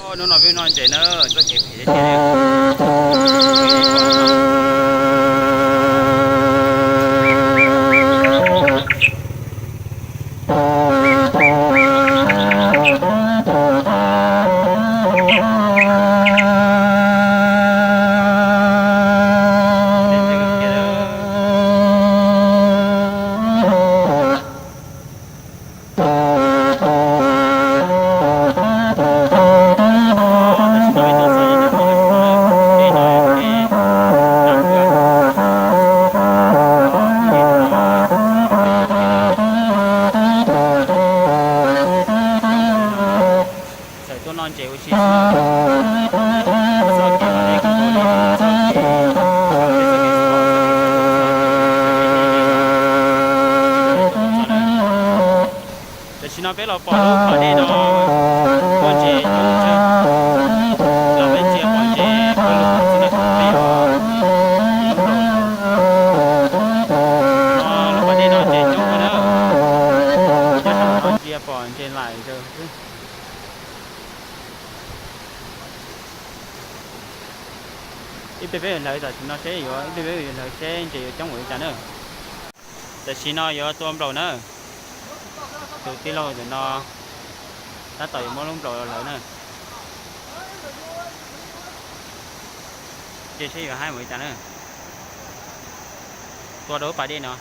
Hnub no peb noj ntses na, txoj kev phem tiag tiag. Txawm tuaj noj ntses ua si, txoj kev los ne kuj tau li txoj kev, txoj kev sport. Tam sim no peb los pom lub pas dej no, muaj ntses coob tsawg, los peb ntsia pom ntses pawg lug xwb na, peb yuav, lub pas dej no ntses coob kawg na, nyob rau qhov ntsia pom ntses laim kawg xwb. Ib pliag peb yuav hlawv tam sim no seb yuav, ib pliag peb yuav hlawv seb ntses yuav coob npaum li cas na. Tam sim no yuav tua nplaum na. Tus tij laug ntawm no tab tom yuav muab lub nplaum los hlawv na. Cia seb yuav haib npaum li cas na. Tua rau lub pas dej no.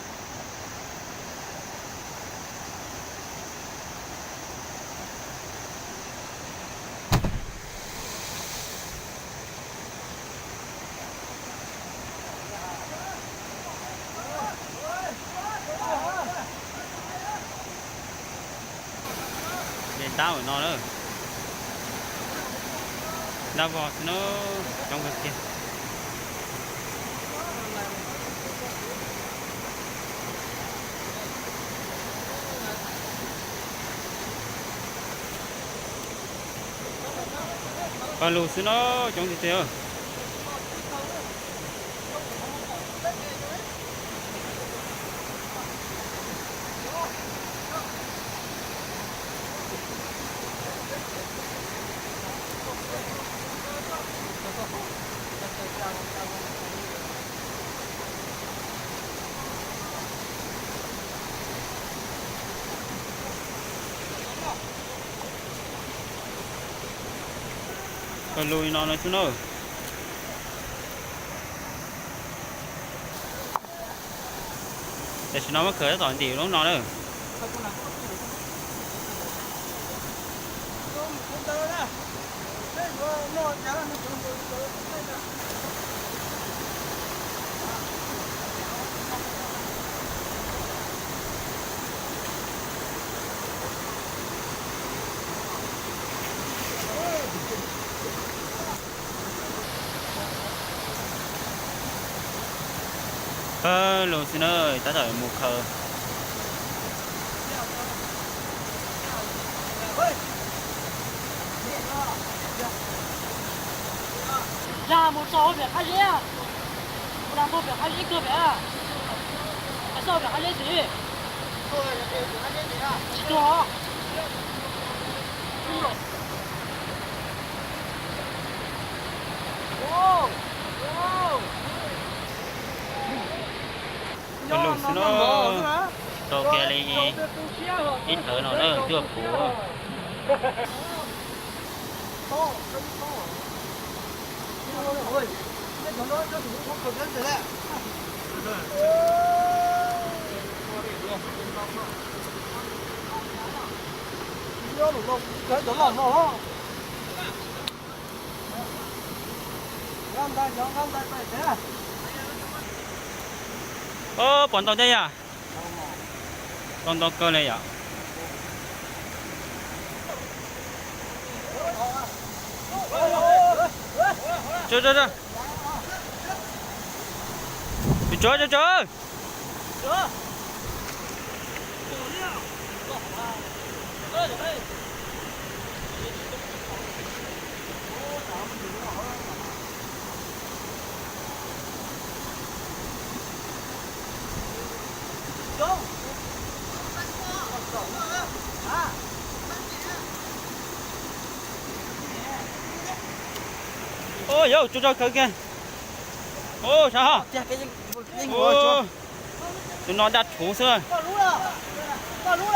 Ces ntab ua no na. Ntab vog xwb na, coob kawg kiag. Pawg lug xwb na, coob tiag tiag. Pawg lug li no no xwb na. Tam sim no muab khaws tab tom ntim lub no na. Pawg lug xwb na, tab tom mus khaws. Yog mus txog pem qab zeb, mus nag npog pem qab zeb kawg pem, xauj pem qab zeb xwb. Tsis tuag. Pawg lug xwb na, tau kiag li ib thawv no na twb puv. Ob, pom ntau thiab yom. Pom ntau kawg li yom. Tsuav, tsuav, tsuav. Yog tsuag tsuag kawg kiag. Sav ho. Tus no daj rhuv xwb.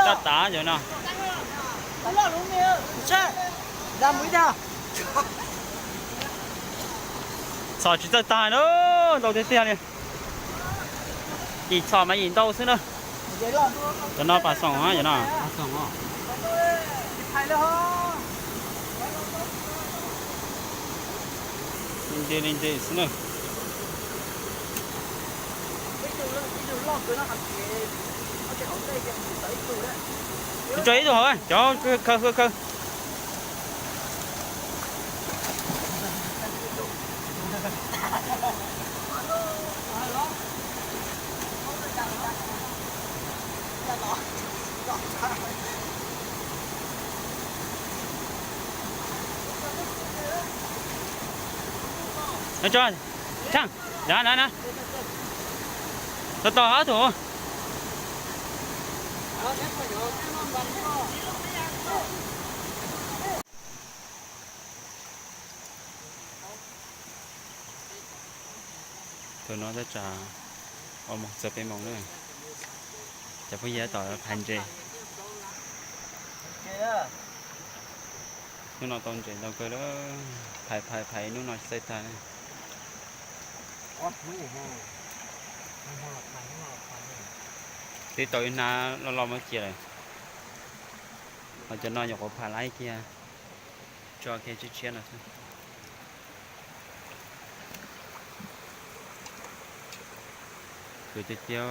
Daj tav yog no. Txhom tsis txawj tag na, ntau tiag tiag li. Yim txhom mas yim ntau xwb na. Cov no pas xoom yog no. Li ntawd xwb na. Tso ib tug hauv, cov khaws khaws khaws. Tso, Tsheej, na na na. Tos tos ob tug. Tus no tab tsam ua moos txog peb moos na. Cov phooj ywg tab tom phais ntses. Hnub no tau ntses ntau kawg lawm, phais phais phais hnub no tsis txawj tag na. Twb tau ib hnab loj loj muab cia lawm. Ho cov no nyuam qhuav phais laib kiag, tso kiag tshiab tshiab no xwb. Khwv tiag tiag.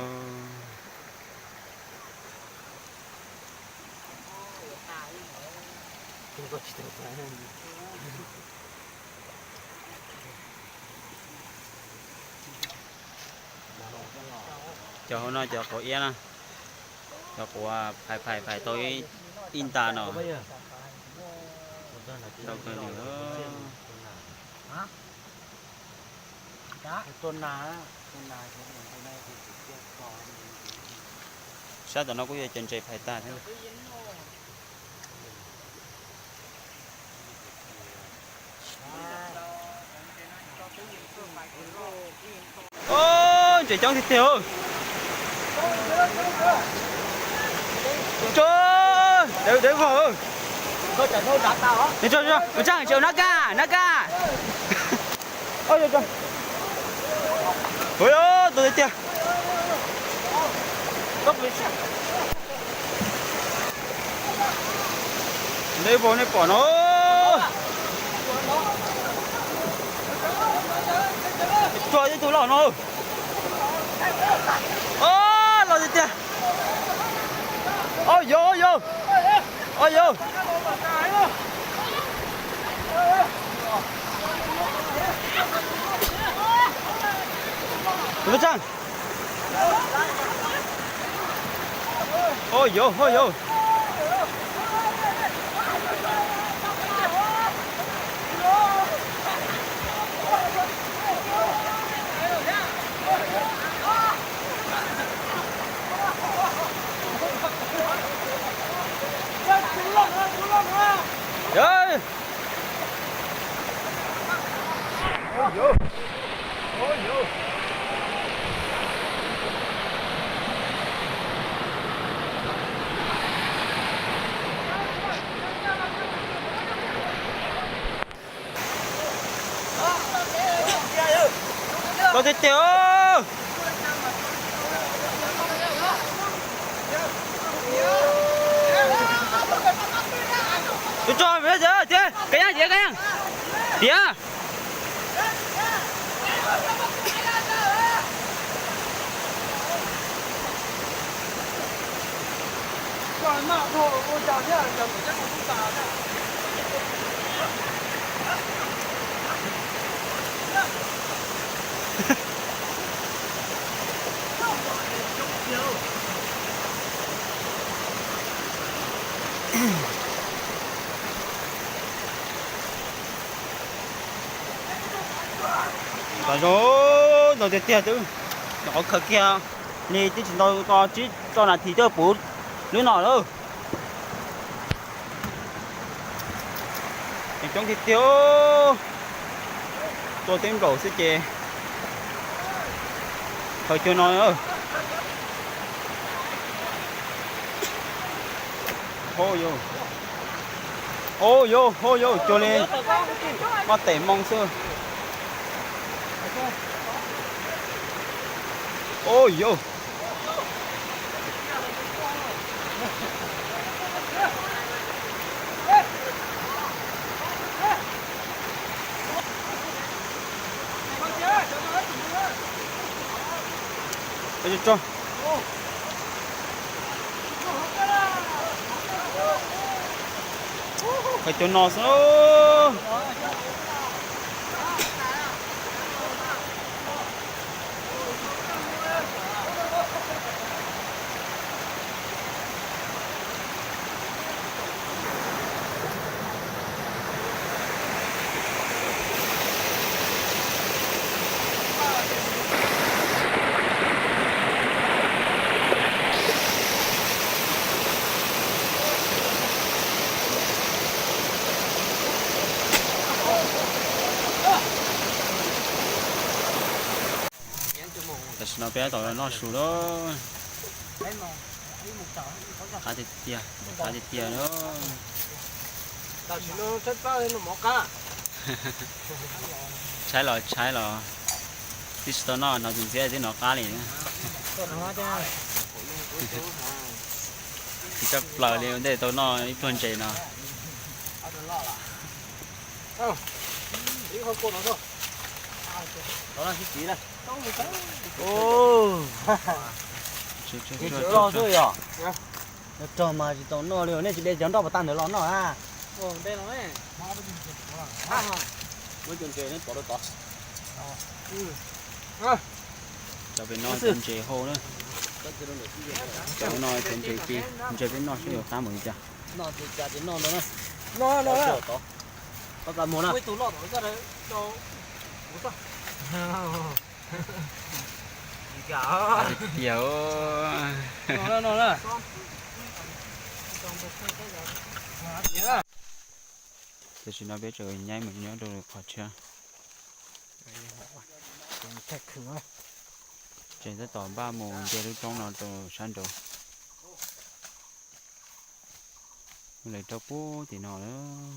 Cov hauv no cov quav iab na, cov quav phais phais phais tau ib nta no. Ntau kawg li. Sab tom no kuj yuav cov ntses phais tag thiab. Ntses coob tiag tiag. Tso, dev dev vog. Ua tsaug, tsaug, nab kaj, nab kaj. Ua, tus tiag tiag. Neb vog nej pom no. Tso ib tug loj no. Loj tiag tiag. Au yau, au yau. Au yau. Tus Tsheej. Au yau, au yau. Loj tiag tiag. Tus tso tiag, tiag, kab yeej tiag, kab yeej tiag. Tam zoo ntau tiag tiag twb nyuam qhuav khaws kiag li twb tsis ntau, tsib rau nas this twb puv lub no lawm. Coob tiag tiag. Tua teb nplaum xwb ces khaws cua no. Ho yog, o yog, ho yog, cua li maj tes moo xwb. O yog. Khaws cua no xwb. Tam sim no peb tab tom los noj su lawm. Qab tiag tiag, qab tiag tiag lawm. Tshaib los tshaib los twb tsis tau noj, hnov tus ntxhiab twb hnov qab li. Tsis tshaj plaws li ua ntej tau noj ib pluag ntses no. Rog mas tsis tau noj li, nej tsis de cov nroj puas tag ntawd los noj a? Cov pem no cov ntses hau na. Cov no cov ntses ci, ntses peb noj saib yuav qab npaum li cas. Qab qab muag na. Tiag. Tam sim no peb tseem nyaib mus nyob rau qhov tshiab. Ces tab tom npaj mus nce lub roob no rau sab nraud. Lawv rau puag tim no lawm.